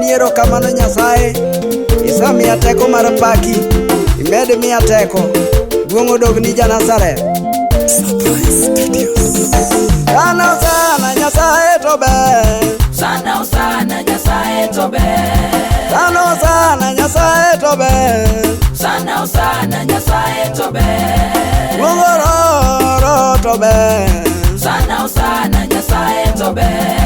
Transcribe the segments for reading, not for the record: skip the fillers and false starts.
Agoni erokamano Nyasaye. Isemiya teko mar paki. Imed miya teko. Duong' odogni ja Nazareth. Sana sana Nyasaye to ber. Sana osana Nyasaye to ber. Sana sana Nyasaye to ber. Sana osana Nyasaye to ber. Duong' ororo to ber. Sana osana Nyasaye to ber.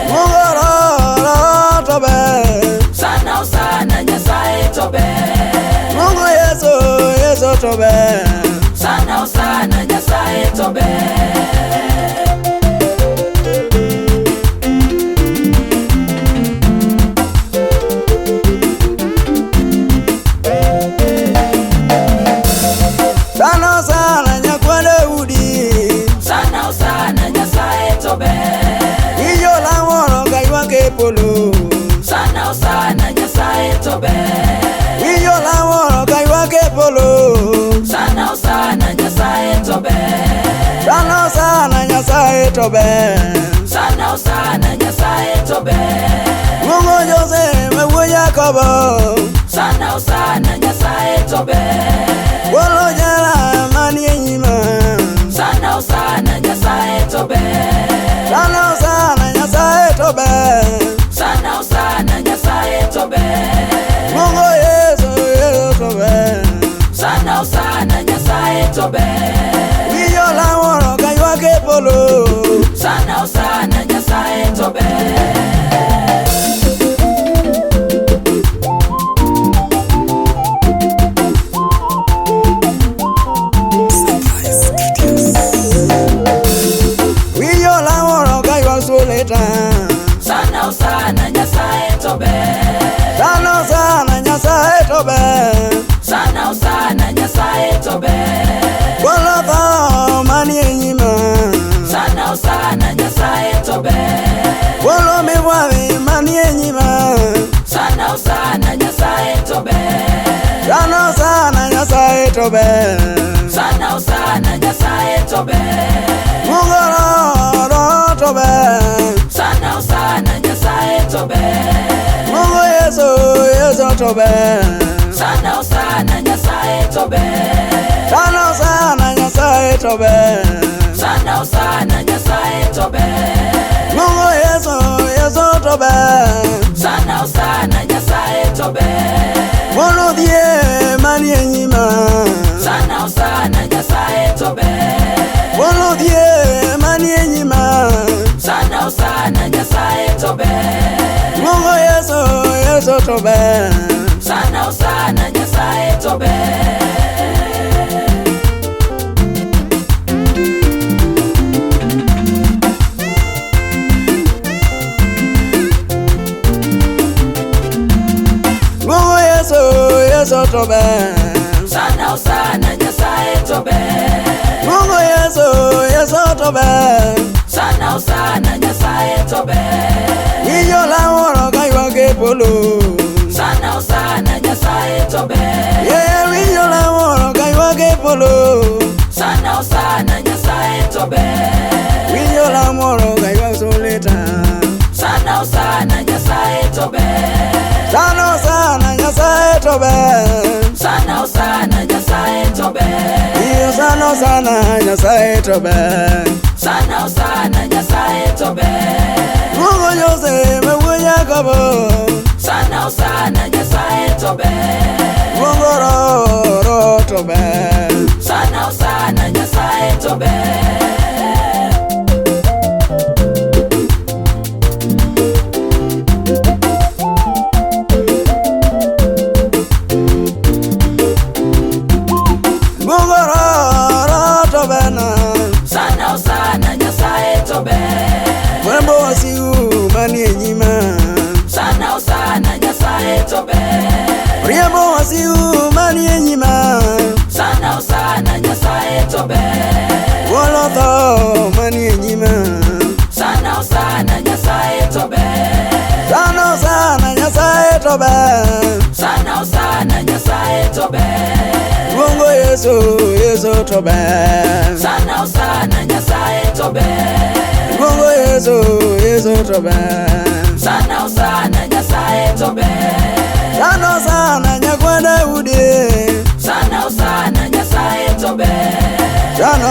Duong' ororo to ber. Sana osana Nyasaye to ber. Mungu Yesu, Yesu to ber. Sana osana Nyasaye to ber. Sana sana nyakwa Daudi. Sana osana Nyasaye to ber. Ijo lamoro kaywak e polo. Sana osana Nyasaye to ber. Ijo lamoro kaywak e polo. Sana osana Nyasaye to ber. Sana sana Nyasaye to ber. Sana osana Nyasaye to ber. Mungu Jose ma wuo Jakobo. Sana osana Nyasaye to ber. Golo jara manie nyima. Sana osana Nyasaye to ber. Sana sana Nyasaye to ber. Sana osana Nyasaye to ber. Mungu Yesu, Yesu to ber. Sana osana Nyasaye to ber. Winjo lamoro kaywak e polo. Sana osana Nyasaye to ber. Winjo lamoro kaywak suleta. Sana osana Nyasaye to ber. Sana sana Nyasaye to ber. Sana osana Nyasaye to ber. Golo tho manie nyima. Sana osana Nyasaye to ber. Golo mibwavi manie nyima. Sana osana Nyasaye to ber. Sana sana Nyasaye to ber. Sana osana Nyasaye to ber. Mungu ro to ber. Sana osana Nyasaye to ber. Mungu Yesu, Yesu to ber. Sana osana Nyasaye to ber. Sana sana Nyasaye to ber. Sana osana Nyasaye to ber. Mungu Yesu, Yesu to ber. Sana osana Nyasaye to ber. Golo dhie manie nyima. Sana osana Nyasaye to ber. Golo dhie manie nyima. Sana osana Nyasaye to ber. Mungu Yesu, Yesu to ber. Sana osana Nyasaye to ber. Mungu Yesu, Yesu to ber. Sana osana Nyasaye to ber. Mungu Yesu, Yesu to ber. Sana osana Nyasaye to ber. Winjo lamoro kaywak e polo. Sana osana Nyasaye to ber. Yeah, winjo lamoro kaywak e polo. Sana osana Nyasaye to ber. Winjo lamoro kaywak suleta. Sana osana Nyasaye to ber. Sana sana Nyasaye to ber. Sana osana Nyasaye to ber. Iyo sana sana Nyasaye to ber. Sana osana Nyasaye to ber. Mungu Jose ma wuo Jakobo. Sana osana Nyasaye to ber. Mungu ro to ber. Sana osana Nyasaye to ber. Mungu ro to ber na. Sana osana Nyasaye to ber. Fwembo wasigu manie nyima. Sana osana Nyasaye to ber. Riembo wasigu manie nyima. Sana osana Nyasaye to ber. Golo tho manie nyima. Sana osana Nyasaye to ber. Sana sana Nyasaye to ber. Sana osana Nyasaye to ber. Luongo Yesu, Yesu to ber. Sana osana Nyasaye to ber. Luongo Yesu, Yesu to ber. Sana osana Nyasaye to ber.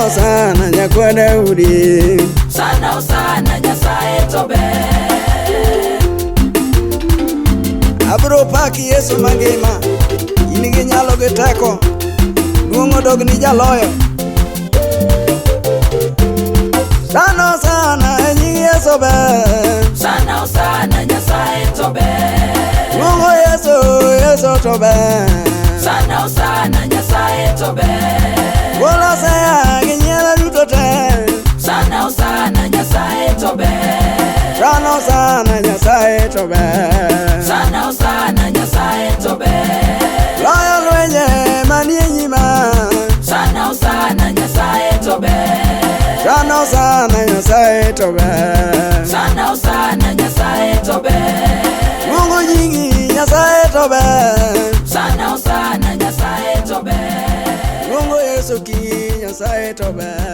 osana nyakwa Daudi. Osana osana Nyasaye to ber. Abro paki Yesu mangima, in gi nyalo gi teko, duong' odog ni jaloyo. Sana sana e nying Yesu ber. Osana osana Nyasaye to ber. Luongo Yesu, Yesu to ber. Osana osana Nyasaye to ber. Wuon Hosea gi nyiera duto te. Osana osana Nyasaye to ber. Sana sana Nyasaye to ber. Osana osana Nyasaye to ber. Loyo lwenje manie nyima. Osana osana Nyasaye to ber. Sana sana Nyasaye to ber. Osana osana Nyasaye to ber. Luongo nyingi Nyasaye to ber. Osana osana Nyasaye to ber. Luongo Yesu kingi Nyasaye to ber.